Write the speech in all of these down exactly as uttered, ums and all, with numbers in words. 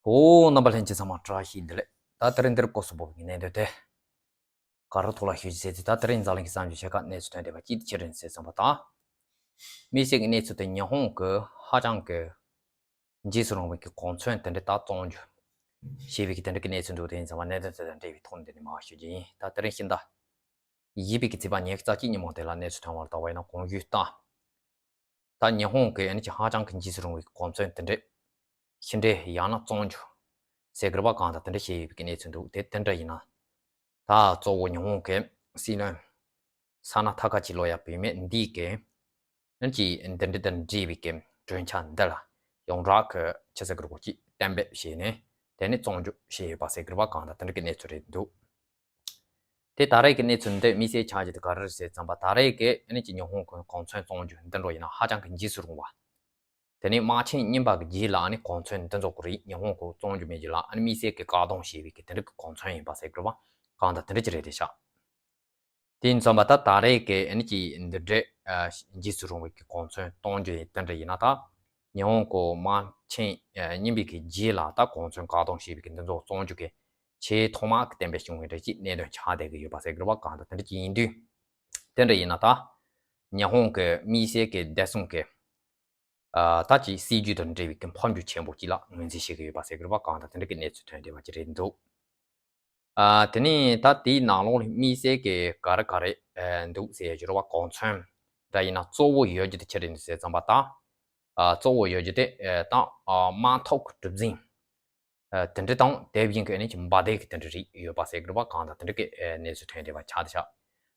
ཨོ། རྣམ་པ་ལྷན་རྒྱས་ཚང་མ་བཀྲ་ཤིས་བདེ་ལེགས། ད་དེ་རིང་འདིར་སྐོར་སུ་བབས་ཀྱི་གནད་དོན་དེ། ག་རེ་ཐོག་ལ་ཞུ་རྒྱུ་ཟེར་ཚེ། ད་དེ་རིང་འཛམ་གླིང་གི་གསར་འགྱུར་ཆེ་ཁག་གནས་ཚུལ་ཐོན་བསྡད་པ་གཅིག་དེ་ཅི་རེད་ཟེར་ཙམ་པ་དང་། དམིགས་བསལ་གྱི་གནས་ཚུལ་དེ་ཉི་ཧོང་གི་ཧ་ཅང་གི་འཇིགས་སུ་རུང་བའི་གི་གོ་མཚོན་དེ་འདྲ་ད་བཙོང་རྒྱུ་བྱས་པའི་གི་དེ་འདྲ་གི་གནས་ཚུལ་འདུག་དེ་ཡིན་ཙང་མ་གནད་དོན་དེ་དང་འབྲེལ་བའི་ཐོག་ནས་འདི་ནས་མར་ཞུ་རྒྱུ་ཡིན། ད་དེ་རིང་ཕྱི་ཟླ་བཞི་པའི་གི་ཚེས་པ་ཉི་ཤུ་རྩ་གཅིག་ཉིན་མོ་དེ་ལ་གནས་ཚུལ་ཐོན་པར་བལྟ་བ་ཡིན་ན། གོང་ཞུས་ལྟར། ད་ཉི་ཧོང་གི་ཨ་ནི་ཅིག་ཧ་ཅང་གི་འཇིགས་སུ་རུང་བའི་གོ་མཚོན་དེ་འདྲས་ཤི་འདྲེ་ཡང་ན་བཙོང་རྒྱུ་ཟེར་དགོས་པ་གང་དང་དེ་འདྲ་བཤད་ཡོད་པའི་གནས་ཚུལ་འདུག་དེ་དེ་འདྲ་ཡིན་ན། ད་གཙོ་བོ་ཉི་ཧོང་གི་སྲིད་བློན་ས་ན་ཐ་ཁ་ཆི་ལོ་ཡ་བུད་མེད་འདི་གི་ཨ་ནི་ཅིག་འདི་འདྲ་དང་འབྲེལ་བའི་གི་གྲོས་འཆར་འདི་ལ་ཡོངས་གྲགས་ཀྱི་ཆི་ཟེར་དགོས་རེད། གཅིག་གཏན་འབེབས་བྱས་ནས་དེ་ནས་བཙོང་རྒྱུ་བྱས་ཡོད་པ་ཟེར་དགོས་པ་གང་དང་དེ་འདྲ་གི་གནས་ཚུལ་རེད་འདུག་དེ་ད་རེས་ཀྱི་གནས་ཚུལ་འདི་དམིགས་བསལ་ཆགས་རྒྱུ་དེ་ག་རེ་རེད་ཟེར་ཙམ་པ། ད་རེས་ཀྱི་ཨ་ནི་ཅིག་ཉི་ཧོང་གི་གོ་མཚོན་བཙོང་རྒྱུ་འདི་འདྲ་ཡིན་ན་ཧ་ཅང་གི་འཇིགས་སུ་རུང་བ། དེ་ནས་དམག་ཆེན་རྙིང་པ་གི་རྗེས་ལ་ཨ་ནི་གོ་མཚོན་འདི་ཚོ་གི་རིགས་ཉི་ཧོང་གི་བཙོང་རྒྱུ་མེད་རྒྱུ་ལ་ཨ་ནི་དམིགས་བསལ་གྱི་བཀག་སྡོམ་བྱས་པའི་གི་དེ་འདྲ་གི་གོ་མཚོན་ཡིན་པ་ཟེར་དགོས་པ་གང་དང་དེ་འདྲ་ཅིག་རེད་དེ་ཤག་དེ་ཡིན་ཙམ་པ་ད་ད་རེས་ཀྱི་ཨ་ནི་ཅིག་འདི་འདྲའི་ཨ་འཇིགས་སུ་རུང་བའི་གི་གོ་མཚོན་གཏོང་རྒྱུ་ཡིན་དེ་འདྲ་ཡིན་ན། ད་ཉི་ཧོང་གི་དམག་ཆེན་ཨ་རྙིང་པའི་གི་རྗེས་ལ་ད་གོ་མཚོན་བཀག་སྡོམ་བྱས་པའི་གི་འདི་ཚོ་བཙོང་རྒྱུ་གི་ཆེས་ཐོག་མ་གི་གཏན་འབེབས་བྱུང་བའི་འདྲ་ཅིག་གནད་དོན་ཆགས་བསྡད་ཀྱི་ཡོད་པ་ཟེར་དགོས་པ་གང་དང་དེ་འདྲ་ཅིག་ཡིན་དུས། དེ་འདྲ་ཡིན་ན་ད་ཉི་ཧོང་གི་དམིགས་བསལ་གྱི་བདེ་སྲུང་གི་ཨ་ད་ཅིག་སྲིད་ཇུས་དང་འབྲེལ་བའི་གི་འཕོ་འགྱུར་ཆེན་པོ་ཅིག་ལ་ངོས་འཛིན་བྱེད་ཀྱི་ཡོད་པ་ཟེར་དགོས་པ་གང་དང་དེ་འདྲ་གི་གནས་ཚུལ་ཐོན་བསྡད་པ་ཅིག་རེད་འདུག་ཨ་དེ་ནས་ད་དེའི་ནང་ལོགས་ལ་དམིགས་བསལ་གྱི་ག་རེ་ག་རེ་ཨ་འདུག་ཟེར་ཡ་ཅིག་རེད་པ། གོ་མཚོན་འདྲ་ཡིན་ན་གཙོ་བོ་ཡོད་རྒྱུ་དེ་ཅི་རེད་འདུག་ཟེར་ཙམ་པ་ད། ཨ་གཙོ་བོ་ཡོད་རྒྱུ་དེ་ཨ་ད་ཨ་དམག་ཐོག་གི་གྲུ་གཟིངས་ཨ་དེ་འདྲ་དང་དེ་བཞིན་གྱི་ཨ་ནི་ཅིག་འབར་མདེལ་གྱི་དེ་འདྲ་རིགས་ཡོད་པ་ཟེར་དགོས་པ་གང་དང་དེ་འདྲ་གི་ཨ་གནས་ཚུལ་ཐོན་བསྡད་པ་ཆགས་བསྡད་ཤག་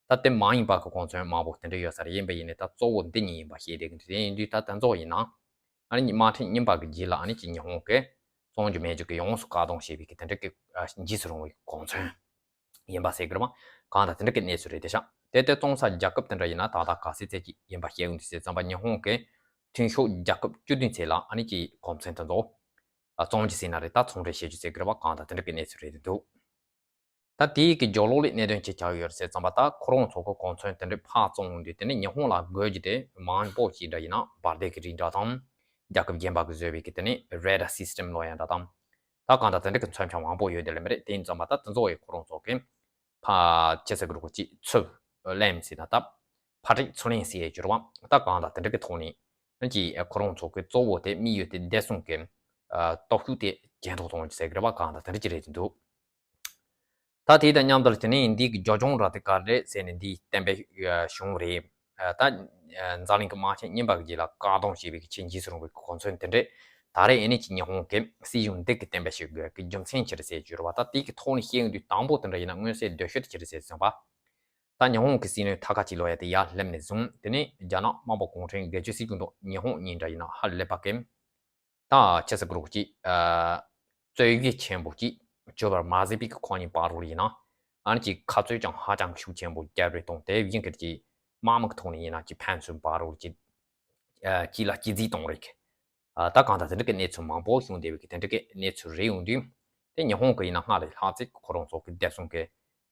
ད་དེ་མ་ཡིན་པ་གི་གོ་མཚོན་མང་པོ་དེ་འདྲ་ཡོད་ས་རེད། ཡིན་པ་ཡིན་ནའི་ད་གཙོ་བོ་འདི་གཉིས་ཡིན་པ་ཤེས་བསྡད་ཀྱི་འདུག་དེ་ཡིན་དུས་ད་དེ་ཚོ་ཡིན་ན་ཨ་ནི་དམག་ཆེན་རྙིང་པ་གི་རྗེས་ལ་ཨ་ནི་ཅིག་ཉི་ཧོང་གི་བཙོང་རྒྱུ་མེད་རྒྱུ་གི་ཡོངས་སུ་བཀག་སྡོམ་བྱས་པའི་གི་དེ་འདྲ་གི་ཨ་འཇིགས་སུ་རུང་བའི་གོ་མཚོན་ཡིན་པ་ཟེར་གི་རེད་པ། གང་དང་དེ་འདྲ་གི་གནས་ཚུལ་རེད་དེ་ཤག་དེ་ལྟར་བཙོང་ས་རྒྱལ་ཁབ་དེ་འདྲ་ཡིན་ན་ད་ལྟ་ག་ཚད་ཚད་ཅིག་ཡིན་པ་ཤེས་ཀྱི་འདུག་ཟེར་ཙམ་པ་ཉི་ཧོང་གི་མཐུན་ཤོག་རྒྱལ་ཁབ་བཅུ་བདུན་ཚད་ལ་ཨ་ནི་ཅིག་གོ་མཚོན་དེ་ཚོ་ཨ་བཙོང་རྒྱུ་ཟེར་ན་རེད། ད་ཚོང་འབྲེལ་བྱེད་རྒྱུ་ཟེར་གི་རེད་པ། གང་དང་དེ་འདྲ་གི་གནས་ཚུལ་རེད་འདུག་ད་དེའི་གི་སྦྱོར་ཀློག་ལས་གནད་དོན་ཅི་ཆགས་ཡོད་ཟེར་ཙམ་པ། ད་ཁོ་རང་ཚོ་གི་གོ་མཚོན་དེ་འདྲ་ཕར་བཙོང་དུས་དེ་ནི་ཉི་ཧོང་ལ་དགོས་རྒྱུ་དེ་མང་པོ་ཞིག་འདྲ་ཡིན་ན་འབར་མདེལ་གི་རིགས་འདྲ་དང་། རྒྱལ་ཁབ་གཞན་པ་གི་བཟོས་པའི་གི་དེ་ནི་རེ་ཌར་སིས་ཊེམ་ལོ་ཡང་འདྲ་དང་། ད་གང་ལྟར་དེ་འདྲ་གི་མཚོན་ཆ་མང་པོ་ཡོད་དེ་ལ་མི་རེད། དེ་ཡིན་ཙམ་པ་ད་དེ་ཚོ་ཡི་ཁོ་རང་ཚོ་གི་ཕ་ཅི་ཟེར་གི་རུ་གོ་ཅིག་ཚུབ་ལེམ་ཟེར་ན་ད་ཕ་ཊིག་ཚུར་ལེན་ཟེར་ཡས་གྱུར་བ། ད་གང་ལྟར་དེ་འདྲ་གི་ཐོག་ནས་ཨ་ཅིག་ཁོ་རང་ཚོ་གི་གཙོ་བོ་དེ་དམིགས་ཡུལ་དེ་བདེ་སྲུང་གི་ཨ་སྟོབས་ཤུགས་དེ་ཇེ་མཐོར་གཏོང་རྒྱུ་ཟེར་གི་རེད་པ། གང་ལྟར་དེ་འདྲ་ཅིག་རེད་ཀྱི་འདུག་ད་དེ་དང་མཉམ་དུ་དེ་ནས་འདི་གི་སྦྱོར་སྦྱོང་ར་དེ་ག་རེ་རེད་ཟེར་ནས་འདི་གཏན་འབེབས་ཨ་བྱུང་བ་རེད། ཨ་ད་ཨ་འཛམ་གླིང་གི་དམག་ཆེན་རྙིང་པ་གི་རྗེས་ལ་བཀག་སྡོམ་བྱས་པའི་གི་ཆེས་འཇིགས་སུ་རུང་བའི་གོ་མཚོན་དེ་འདྲས་ད་རེས་ཨ་ནི་ཅིག་ཉི་ཧོང་གི་སྲིད་གཞུང་འདི་གི་གཏན་འབེབས་བྱེད་དགོས་ཀྱི་རྒྱུ་མཚན་ཅི་རེད་ཟེར་གྱུར་བ། ད་དེ་གི་ཐོག་ནས་བཤད་ཡོང་དུས་དང་པོ་དེ་འདྲ་ཡིན་ན་མངོན་གསལ་དོད་ཤོས་དེ་ཅི་རེད་ཟེར་ཙམ་པ། ད་ཉི་ཧོང་གི་སྲིད་བློན་ཐ་ཁ་ཆི་ལོ་ཡ་དེ་ཡར་སླེབས་ནས་བཟུང་དེ་ནས་རྒྱ་ནག་དམར་པོ་གུང་ཁྲན་སྒེར་གཅོད་སྲིད་གཞུང་དང་ཉི་ཧོང་གཉིས་འདྲ་ཡིན་ན་ཧ་ལས་པ་གི་ད་ཆི་ཟེར་གི་རེད་ཅིག་ཨ་རྩོད་གཞི་ཆེན་པོ་ཅིག་བྱུང་བར་མ་ཟད་པའི་གི་ཁོ་གཉིས་བར་དུ་ཡིན་ན་ཨ་ནི་ཅིག་ཁ་རྩོད་ཀྱང་ཧ་ཅང་ཤུགས་ཆེན་པོ་བརྒྱབ་རེད་དང་། དེ་བཞིན་གྱི་ཅིག་དམག་མི་གི་ཐོག་ནས་ཡིན་ན་ཅིག་ཕན་ཚུན་བར་དུ་ཅིག་ཨ་གཅིག་ལ་གཅིག་རྩིས་གཏོང་རེད། ཨ་ད་གང་ལྟར་དེ་འདྲ་གི་གནས་ཚུལ་མང་པོ་བྱུང་བསྡད་པའི་གི་དེ་འདྲ་གི་གནས་ཚུལ་རེད་ཡོང་དུས། དེ་ཉི་ཧོང་གི་ཡིན་ན་སྔར་ལས་ལྷག་ཙམ་ཁོ་རང་ཚོ་གི་བདེ་སྲུང་གི་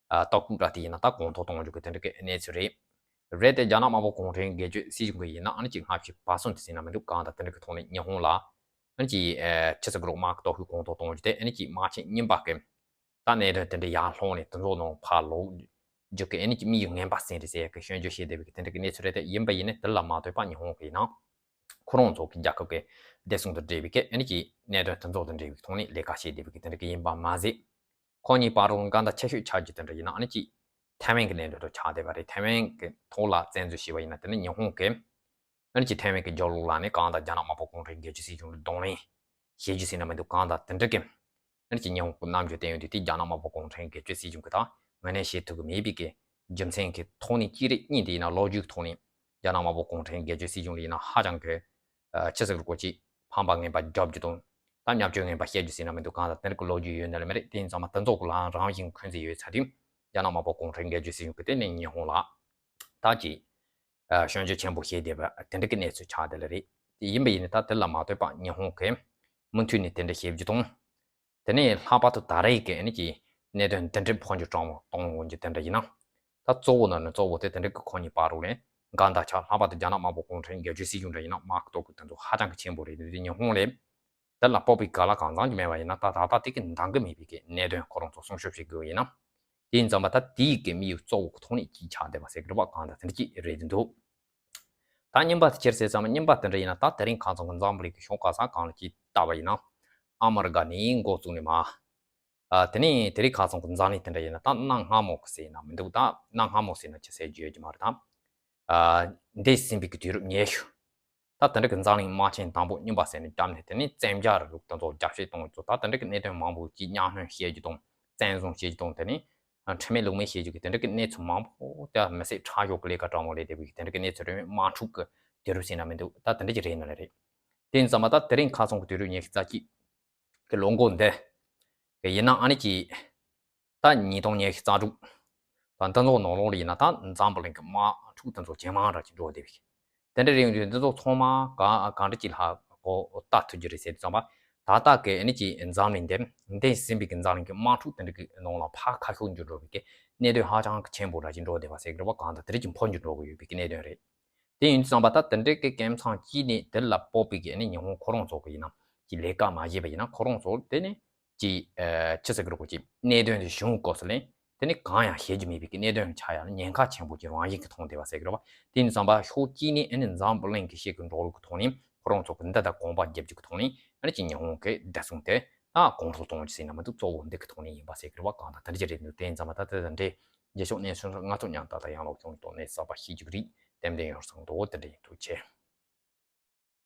ཨ་སྟོབས་ཤུགས་འདྲ་དེ་ཡིན་ན་ད་གོང་མཐོར་གཏོང་རྒྱུ་གི་དེ་འདྲ་གི་གནས་ཚུལ་རེད། རེད་དེ་རྒྱ་ནག་དམར་པོ་གུང་ཁྲན་སྒེར་གཅོད་སྲིད་གཞུང་གི་ཡིན་ན་ཨ་ནི་ཅིག་སྔ་ཕྱི་བར་གསུམ་དུ་ཟིན་ན་མི་འདུག་གང་ལྟར་དེ་འདྲ་གི་ཐོག་ནས་ཉི་ཧོང་ལ་ཨ་ནི་ཅིག་ཨ་ཆི་ཟེར་གི་རེད། དམག་གི་སྟོབས་ཤུགས་གོང་མཐོར་གཏོང་རྒྱུ་དེ་ཨ་ནི་ཅིག་དམག་ཆེན་རྙིང་པ་གི་ད་གནད་དོན་དེ་འདྲ་ཡར་ལྷུང་ནས་དེ་ཚོ་ནང་ཕར་ལོག་རྒྱུ་གི་ཨ་ནི་ཅིག་དམིགས་ཡུལ་ངན་པ་ཟིན་རེད་ཟེར་ཡ་གི་སྐྱོན་བརྗོད་བྱེད་བསྡད་པའི་གི་དེ་འདྲ་གི་གནས་ཚུལ་རེད། དེ་ཡིན་པ་ཡིན་ནའི་དེ་ལ་མ་ལྟོས་པ་ཉི་ཧོང་གི་ཡིན་ན་ཁོ་རང་ཚོ་གི་རྒྱལ་ཁབ་ཀྱི་བདེ་སྲུང་དང་འབྲེལ་བའི་གི་ཨ་ནི་ཅིག་གནད་དོན་དེ་ཚོ་དང་འབྲེལ་བའི་ཐོག་ནས་ལས་ཀ་བྱེད་བསྡད་པའི་གི་དེ་འདྲ་གི་ཡིན་པ་མ་ཟད། ཁོ་གཉིས་བར་དུ་འགལ་ཟླ་ཆེ་ཤོས་ཆགས་རྒྱུ་དེ་འདྲ་ཡིན་ན་ཨ་ནི་ཅིག་ཐའེ་ཝན་གྱི་གནད་དོན་དུ་ཆགས་བསྡད་པ་རེད། ཐའེ་ཝན་གྱི་ཐོག་ལ་བཙན་འཛུལ་བྱས་པ་ཡིན་ན་དེ་ནི་ཉི་ཧོང་གིས་ཨ་ནི་ཅིག་ཐའེ་ཝན་གྱི་རྒྱབ་ལོགས་ལ་ནི་གང་ལྟར་རྒྱ་ནག་དམར་པོ་གུང་ཁྲན་སྒེར་གཅོད་སྲིད་གཞུང་ལ་གདོང་ལེན་བྱེད་རྒྱུ་ཟེར་ན་མི་འདུག་གང་ལྟར་དེ་འདྲ་གི་ཨ་ནི་ཅིག་ཉི་ཧོང་གི་རྣམ་འགྱུར་བསྟན་ཡོང་དུས། དེ་རྒྱ་ནག་དམར་པོ་གུང་ཁྲན་སྒེར་གཅོད་སྲིད་གཞུང་གི་ད་ངོས་ལེན་བྱེད་ཐུབ་ཀྱི་མེད་པའི་གི་རྒྱུ་མཚན་གྱི་ཐོག་ནས་གཅིག་རེད། གཉིས་དེ་ཡིན་ན་ལོ་རྒྱུས་ཀྱི་ཐོག་ནས་རྒྱ་ནག་དམར་པོ་གུང་ཁྲན་སྒེར་གཅོད་སྲིད་གཞུང་ལ་ཡིན་ན་ཧ་ཅང་གི་ཨ་ཆི་ཟེར་གི་རེད། ཅིག་ཕམ་པ་ངན་པ་རྒྱབ་རྒྱུ་དང་ད་བརྙས་བཅོས་ངན་པ་བཤད་རྒྱུ་ཟེར་ན་མི་འདུག་གང་ལྟར་དེ་འདྲ་གི་ལོ་རྒྱུས་ཡོད་ན་ལ་མི་རེད། དེ་ཡིན་ཙང་མ་དེ་ཚོ་གི་ལའང་རང་བཞིན་འཁོན་འཛིན་ཡོད་ཚར་དུས་རྒྱ་ནག་དམར་པོ་གུང་ཁྲན་སྒེར་གཅོད་སྲིད་གཞུང་གི་སྟེང་ནས་ཉི་ཧོང་ལ་ད་ཅིག་ཨ་སྐྱོན་བརྗོད་ཆེན་པོ་བྱས་བསྡད་པ་དེ་འདྲ་གི་གནས་ཚུལ་ཆགས་བསྡད་ལ་རེད། དེ་ཡིན་པ་ཡིན་ན་ད་དེ་ལ་མ་ལྟོས་པ་ཉི་ཧོང་གིས་མུ་མཐུད་ནས་དེ་འདྲ་བྱེད་རྒྱུ་དང་། དེ་ནས་ལྷག་པར་དུ་ད་རེས་ཀྱི་ཨ་ནི་ཀྱི་གནད་དོན་འདི་འདྲའི་འཕོ་འགྱུར་དྲག་མོ་གཏོང་འོང་རྒྱུ་དེ་འདྲ་ཡིན་ན། ད་གཙོ་བོ་ནང་ནས་གཙོ་བོ་དེ་དེ་འདྲའི་གི་ཁོ་གཉིས་བར་དུ་ལས་འགལ་ཟླ་ཆགས། ལྷག་པར་དུ་རྒྱ་ནག་དམར་པོ་གུང་ཁྲན་སྒེར་གཅོད་སྲིད་གཞུང་འདྲ་ཡིན་ན་དམག་གི་སྟོབས་ཤུགས་དེ་ཚོ་ཧ་ཅང་གི་ཆེན་པོ་རེད། འདི་དེ་ཉི་ཧོང་ལས་ དེ་ལ་དཔག་པའི་ག་ལ་གང་འཚམ་གྱི་མེད་པ་ཡིན་ན། ད་ད་ལྟ་དེ་གི་འདང་གི་མེད་པའི་གི་གནད་དོན་ཁོ་རང་ཚོ་སྲུང་སྐྱོབ་བྱེད་དགོས་ཡིན་ན། དེ་ཡིན་ཙང་མ་ད་དེའི་གི་དམིགས་ཡུལ་གཙོ་བོ་གི་ཐོག་ནས་ཅིག་ཆགས་བསྡད་པ་ཟེར་གི་རེད་པ། གང་ལྟར་དེ་འདྲ་ཅིག་རེད་འདུག་ད་རྙིང་པ་དེ་ཁྱེར་ཟེར་ཙང་མ་རྙིང་པ་དེ་འདྲ་ཡིན་ན། ད་དེ་རིང་ཁ་སང་གི་འཛམ་བུ་གླིང་གི་གཞུང་ག་ས་གང་ལ་ཅིག་བལྟས་པ་ཡིན་ན། ཨ་མི་རི་ཀ་ནས་འགོ་བཙུགས་ནས་མར། ཨ། དེ་ནས་དེ་རིང་ཁ་སང་གི་འཛམ་གླིང་དེ་འདྲ་ཡིན་ན། ད་གནའ་སྔ་མོ་གི་ཟེར་ན་མི་འདུག་ད་གནའ་སྔ་མོ་ཟེར་ན་ཅི་ཟེར་རྒྱུ་ཡོད་ཀྱི་མ་རེད་ད། ཨ། འདས་ཟིན་པའི་གི་དུས་རབས་ཉི་ཤུ། ད་དེ་འདྲ་གི་འཛམ་གླིང་དམག་ཆེན་དང་པོ་རྙིང་པ་ཟེར་ནས་བརྒྱབ་ནས། དེ་ནས་བཙན་རྒྱལ་རིང་ལུགས་དེ་ཚོ་རྒྱབ་བཤིག་གཏོང་རྒྱུ། ད་དེ་འདྲ་གི་གནད་དོན་མང་པོ་ཅིག་གཉའ་གནོན་བྱེད་རྒྱུ་དང་། བཙན་བཟུང་བྱེད་རྒྱུ་དང་། དེ་ནས་ཁྲིམས་མེད་ལུགས་མེད་བྱེད་རྒྱུ་གི་དེ་འདྲ་གི་གནས་ཚུལ་མང་པོ། དེ་མི་སེར་ཁྲག་ཤོར་གི་ལས་ཀ་འདྲ་མོ་ལས་བསྡད་པའི་གི་དེ་འདྲ་གི་གནས་ཚུལ་རེད། དམག་འཁྲུག་གི་དུས་རབས་ཟེར་ན་མི་འདུག་ད་དེ་འདྲ་ཅིག་རེད་ན་ལས་རེད། དེ་ཡིན་ཙང་མ་ད་དེ་རིང་ཁ་སང་གི་དུས་རབས་ཉི་ཤུ་རྩ་གཅིག་གི་ལོ་འགོ་འདི་གི་ཡིན་ན། ཨ་ནི་ཅིག་ད་ཉིས་སྟོང་ཉི་ཤུ་རྩ་དྲུག་ད་འདི་ཚོ་ནང་ལོགས་ལ་ཡིན་ན། ད་འཛམ་བུ་གླིང་གི་དམག་འཁྲུག་དེ་ཚོ་ཇེ་མང་དྲགས་ཅིག་འགྲོ་བསྡད་པའི། དེ་འདྲ་རེད། འདི་ཚོ་ཚང་མ་ག་ག་འདྲ་ཅིག་ལ་གོ་བལྟ་ཐུབ་རྒྱུ་རེད་ཟེར་དུས་ཙམ་པ། ད་ལྟ་གི་ཨ་ནི་ཅིག་འཛམ་གླིང་འདི་འདས་ཟིན་པའི་གི་འཛམ་གླིང་གི་དམག་འཁྲུག་དེ་འདྲ་གི་ནང་ལ་ཕར་ཁ་ཤོར་འགྱུར་འགྲོ་བའི་གི་གནད་དོན་ཧ་ཅང་གི་ཆེན་པོ་དྲགས་ཅིག་འགྲོ་བསྡད་པ་ཟེར་གི་རེད་པ། གང་ལྟར་དེ་འདྲ་ཅིག་འཕོ་འགྱུར་འགྲོ་གི་ཡོད་པའི་གི་གནད་དོན་རེད། དེ་ཡིན་དུས་ཙམ་པ། ད་དེ་འདྲའི་གི་སྐབས་མཚམས་ཅིག་ནས་དེ་ལ་དཔག་པའི་གི་ཨ་ནི་ཉི་ཧོང་ཁོ་རང་ཚོ་གི་ཡིན་ན་ཅིག་ལས་ཀ་མ་བྱས་པ་ཡིན་ན། ཁོ་རང་ཚོ་དེ་ནས་ཅིག་ཨ་ཅི་ཟེར་གི་རེད་གོ། ཅིག་གནད་དོན་དེ་བྱུང་སྐབས་སུ་ལ་དེ་ནས་གང་ཡང་བྱེད་རྒྱུ་མེད་པའི་གི་གནད་དོན་ཆགས་ཡ་ལ་ཉེན་ཁ་ཆེན་པོ་ཅིག་རང་བཞིན་གྱིས་མཐོང་བསྡད་པ་ཟེར་གི་རེད་པ། དེ་ཡིན་དུས་ཙམ་པ་ཕྱོགས་གཅིག་ནས་ཨ་ནི་འཛམ་བུ་གླིང་གི་ཤེད་ཀྱི་འགྲོ་ལུགས་ཀྱི་ཐོག་ནས། ཁོ་རང་ཚོ་གི་འདི་ལྟར་གོམ་པ་རྒྱབ་རྒྱུ་གི་ཐོག་ནས། ཨ་ནི་ཅིག་ཉི་ཧོང་གི་བདེ་སྲུང་དེ་ད་གོང་མཐོར་གཏོང་རྒྱུ་ཟེར་ན་མི་འདུག་གཙོ་བོ་འདི་གི་ཐོག་ནས་ཡིན་པ་ཟེར་གི་རེད་པ། གང་ལྟར་དེ་འདྲ་ཅིག་རེད་འདུག་དེ་ཡིན་ཙང་མ་ད་དེ་དང་འབྲེལ་རྗེས་ཕྱོགས་གནས་ཚུལ་སྣ་ཚོགས་ཉམས་ད་ལྟ་ཡང་ལོག་བྱུང་གི་ཐོག་ནས་གསར་པ་ཤེས་རྒྱུ་གི་རིགས་ཏན་ཏན་ཡོང་བསམ་འདུག་དེ་འདྲ་ཡིན། ཐུགས་རྗེ་ཆེ།